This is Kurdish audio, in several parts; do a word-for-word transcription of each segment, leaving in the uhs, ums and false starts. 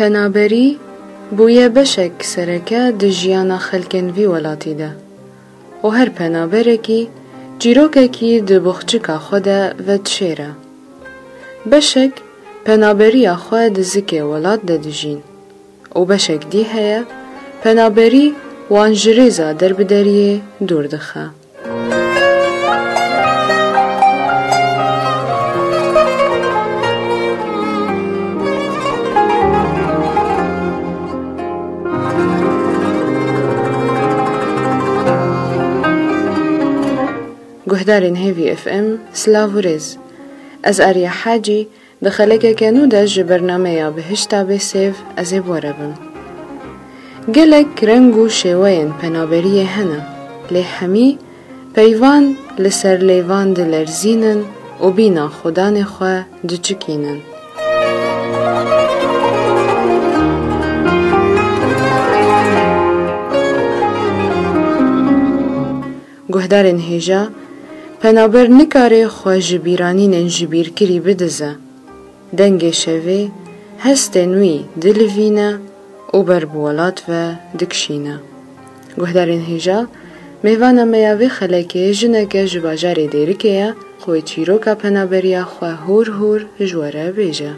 Penaberî bûye beşek sereke di jiyana xelkên vî welatî de û her penaberekî çîrokekî di boxçika xwe de vedişêre. Beşek penaberiya xwe di zikê welat de dijîn û beşek dî heye penaberî wan ji rêza derbideriyê dûr dixe. Guhdarên Hêvî F M, silav û rêz. Ez Arya Hacî, di xelekeke nû de ji bernameya Bihişta Bêsêv ez ê bi we re bim. Gelek reng û şêweyên penaberiyê hene, lê hemî peyvan li ser lêvan dilerzînin û bîna xudanê xwe diçikînin. Guhdarên hêja, penaber nikare xwe ji bîranînên ji bîrkirî bidize. Dengê şevê hestên wî dilivîne û ber bi welat ve dikişîne. Guhdarên hêja, mêvana me ya vê xelekê jineke ji bajarê Dêrikê ye, xwê çîroka penaberiya xwe hûr hûr ji we re bêje.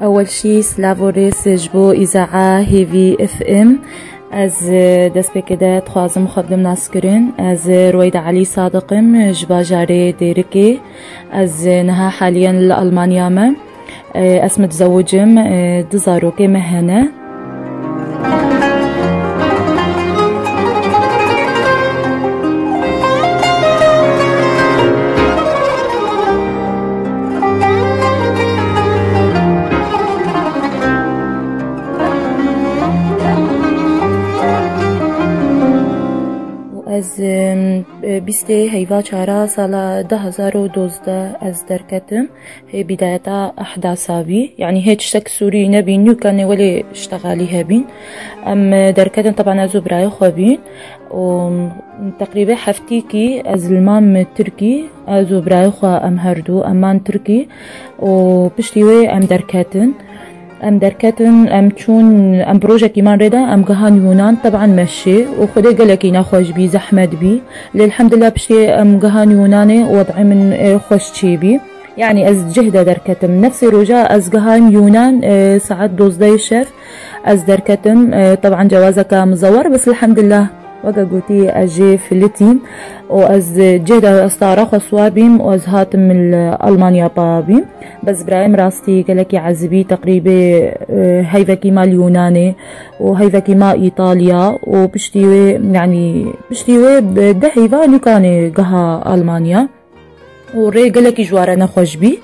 Ewel şî silav û rêz ji bo îzaa Hêvî F M. Ez, e, destpêkê de dixwazim xwe bidim naskirin. Ez, e, Ruweyda Elî Sadiq im, e, ji bajarê Dêrikê. Ez, e, niha haliyen li Almanya me. E, ez mitizewicim, e, du zarokê me hene. Û ez, em, e, bîstê heyva çara sala du hezar û dozdeh ez derketim. Hê bidayeta ehdasa bî. Yanî hê tiştek sûrî nebî, nûkanê welê ştexalî hebîn. Em, e, derketin, teban ez û birayê xwe bîn. Û teqrîbê heftîkî ez li mam Tirkî, ez û birayê xwe em her du, em man Tirkî. Û piştî wê em derketin. Em derketin, em çûn, em bi rojekî man rê de, em gihan Yûnan, teban me şê û Xwedê gelekî nexweş bî, zehmet bî. Lê elhamdulillah piştî em gihan Yûnanê, wed'ê min, e, xweş çêbî. Yanî ez cih de derketim. Nefsê roja ez gihan Yûnan, e, saet dozdehê şev ez derketim. E, teban cewazeke mizewar, bes elhamdulillah. Weke gotî, ez jê filitîm û ez cih de ez tara xwe siwar bîm û ez hatim li Almanya pa bîm. Bes birayê min rastî gelekî ezibî, teqrîbê, e, heyvekî ma li Yûnanê û heyvekî ma Îtalya û piştî wê, yanî piştî wê bi deh heyva nûkanê giha Almanya. û rê gelekî ji ware nexweş bî.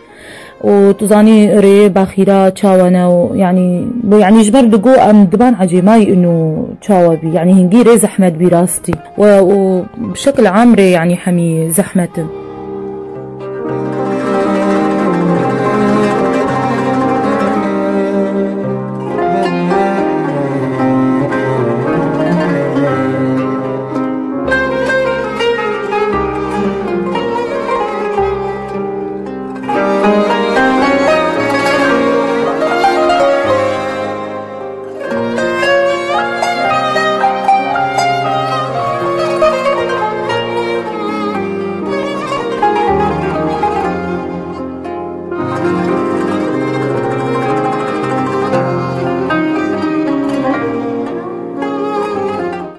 Û tu zanî rêyê baxîra çawa ne û, yanî, bo, yanî ji ber digo em diban ecêmayî ino çawa bî. Yanî hingî rê zehmet bî rastî. We û bi şekil am rê, yanî hemî zehmet in.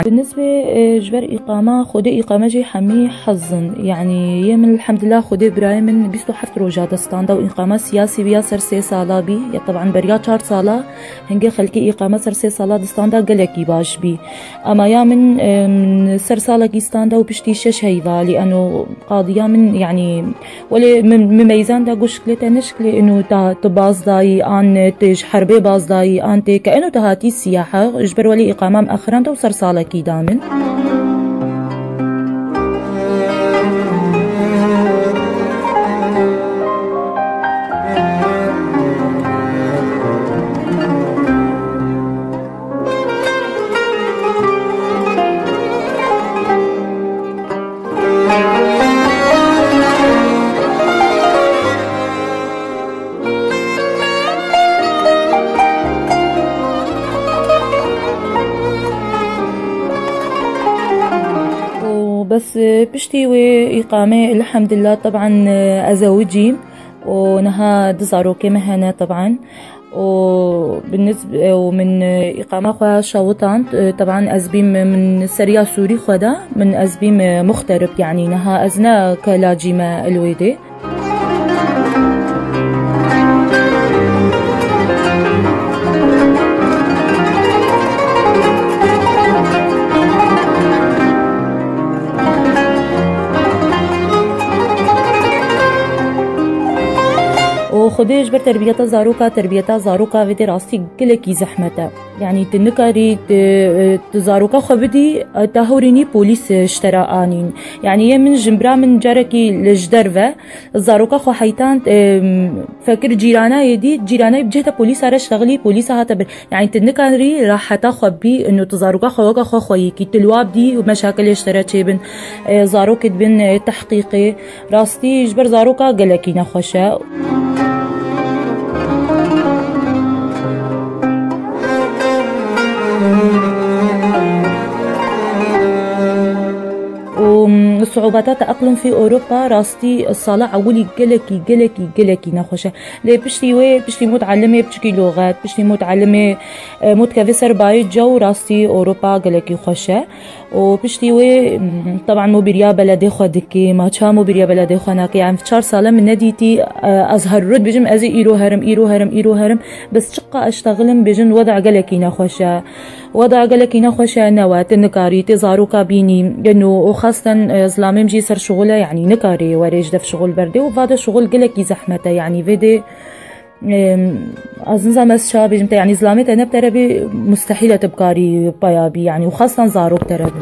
Bi nisbê, e, ji ber îqama, Xwedê îqame jî hemî hezin. Yanî yê min elhamdulillah Xwedê birayê min bîst û heft roja de standa û îqama siyasî bî ya ser sê sala bî. Ya teban beriya çar sala hingê xelkê îqame ser sê sala di standa gelekî baş bî. Ama ya min, e, min ser salekî standa û piştî şeş heyva lê eno qadiya min, yanî Welê min, min meyzan da got şikilê te ne şikilê ino ta tu baz dayî, an tê ji herbê baz dayî, an tê ke ino te hatî siyaha, ji ber welê îqama min axirand û ser salekî da min. Piştî wê îqamê, elhamdulillah, teban, e, ez zewicîm û niha du zarokê me hene, teban. Û binisb-, û min, e, îqama xwe şawitan, e, teban ez bîm min seriya Sûrî xwe da, min ez bîm, e, muxterib, yanî niha ez ne ke lacî me li wê dê. û Xwedê ji ber terbiyeta zaroka, terbiyeta zaroka vê dê rastî gelekî zehmet e. Yanî tu nikarî tu, tu zaroka xwe bidî, te hewrînî polîs ji te re anîn. Yanî yê min, jinbira min carekî li ji derve zaroka xwe heytand, em, fekir cîrana yê dî, cîrana yê bi cihê te polîsa re ştexilî, polîsa hate bir. Yanî tu nikarî raheta xwe bî, ino tu zaroka xwe weke xwe xweyî kî, tu li wa bidî û meşakilê ji te re çêbin. E, zarokê dibin, e, tehqîqê. Rastî ji ber zaroka gelekî nexweş e. û, mm, siûbata teeqlum fî Ewropa rastî sala ewilî gelekî, gelekî, gelekî nexweş e. Lê piştî wê, piştî mut'elimê piçikî loxet, piştî mut'elimê, e, mut'elimê dikeve ser bayê caw, rastî Ewropa gelekî xweş e. Û piştî wê, mm, teban mobîriya beledê xwe dike, ma ça mobîriya beledê xwe nake? Yanî çar sal e min nedîtî, e, ez her rû dibêjim, ez ê îro herim, îro herim, îro herim. Bes çiqa ez ştexilim, bêjin weda gelekî nexweş e. Weda gelekî nexweş e, ne we, tu nikarî, tu zaroka bînî, ino, û xasten, e, zilamê min jî ser şixul e, yanî nikarê were ji dev şixul berdê û vade şixul gelekî zehmet e, yanî vê dê, e, ez nizam ez ça bêjim te, yanî zilamê te ne bi te re bê, mustehîl e tu bikarî paya bî, yanî û xasten zarok te re bê.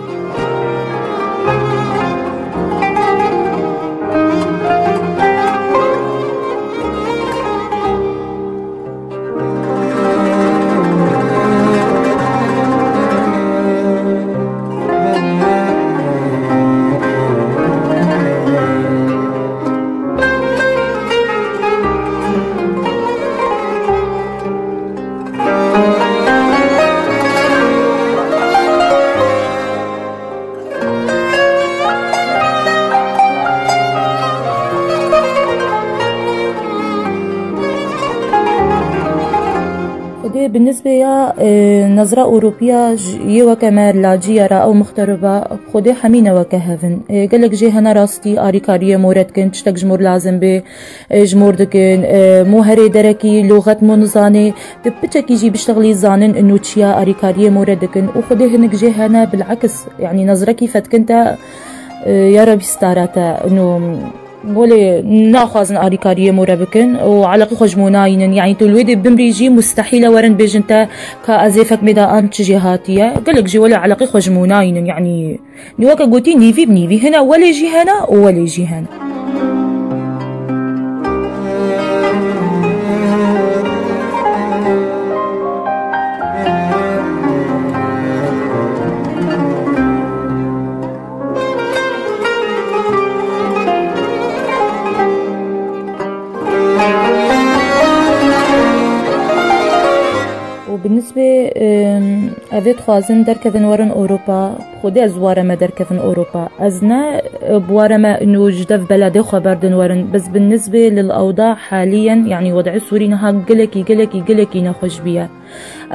Xwedê bi nisbê ya, e, nezra Ewropiya ji yê weke me lacî ya ra ew muxteriba, Xwedê hemî ne weke hev in. E, gelek jê hene rastî arîkariyê more dikin, tiştek ji mor lazim bê, e, ji mor dikin, e, mo herê derekî, loxet mo nizanê, tu piçekî jî biştexilî zanin ino çiya arîkariyê more dikin û Xwedê hinik jê hene bil'eks, yanî nezrekî fetkin te, e, ya Rebî stara te, ino, welê naxwazin arîkariyê more bikin û eleqî xwe ji mo nayînin. Yanî tu li wê dê bimrî jî mustehîl e werin bêjin te ka ez ê fek mê de an çi jê hatiye. Gelek jî welê eleqî xwe ji mo nayînin. Yanî nî weke gotî nîvî bi nîvî hene, welê jî hene û welê jî hene. û bi nisbê, em, ev ê dixwazin derkevin werin Ewropa, Xwedê ez wareme derkevin Ewropa. Ez ne, e, bi wareme ino ji dev beledê xwe berdin werin, bes bi nisbê lil ewda haliyen, yanî wed'ê Sûrî niha gelekî, gelekî, gelekî nexweş bûye.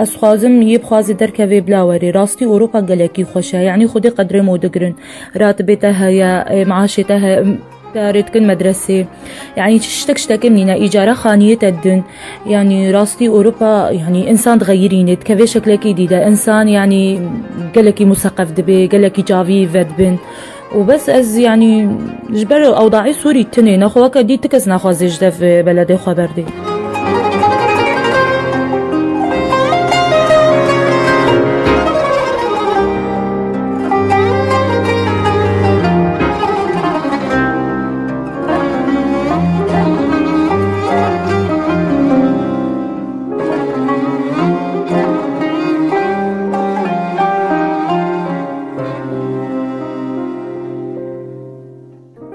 Ez xwazim yê bixwaze derkeve bila were. Rastî Ewropa gelekî xweş e. Yanî Xwedê qedrê mo digirin. Ratibê te heye, e, maaşê te heye, te rê dikin medresê. Yanî tiştek ştekê nîne. Îcara xaniyê te didin. Yanî rastî Ewropa, yanî însan dixeyirîne, dikeve şeklekî dî de. Însan, yanî gelekî museqef dibe, gelekî çavî vedibin. Û bes ez, yanî, ji ber ewdaî Sûrî tinê, nexwe weke dî ti kes naxwaze ji dev beledê xwe berdê.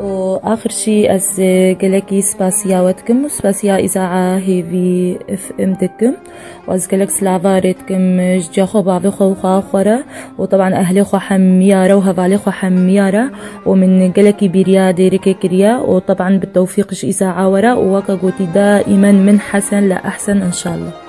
û Xirşî, ez gelekî spasiya we dikim û spasiya îzaa hêvî F M dikim. û ez gelek silava rê dikim ji ciya xwe, bavê xwe û xwe xwe re. û teban ehlê xwe hemiya re û hevalê xwe hemiya re. û min gelekî bîriya dêrikê kiriye û teban bi tewfîq ji îzaa we re û weke gotî daimen min hesen le ehsen, înşallah.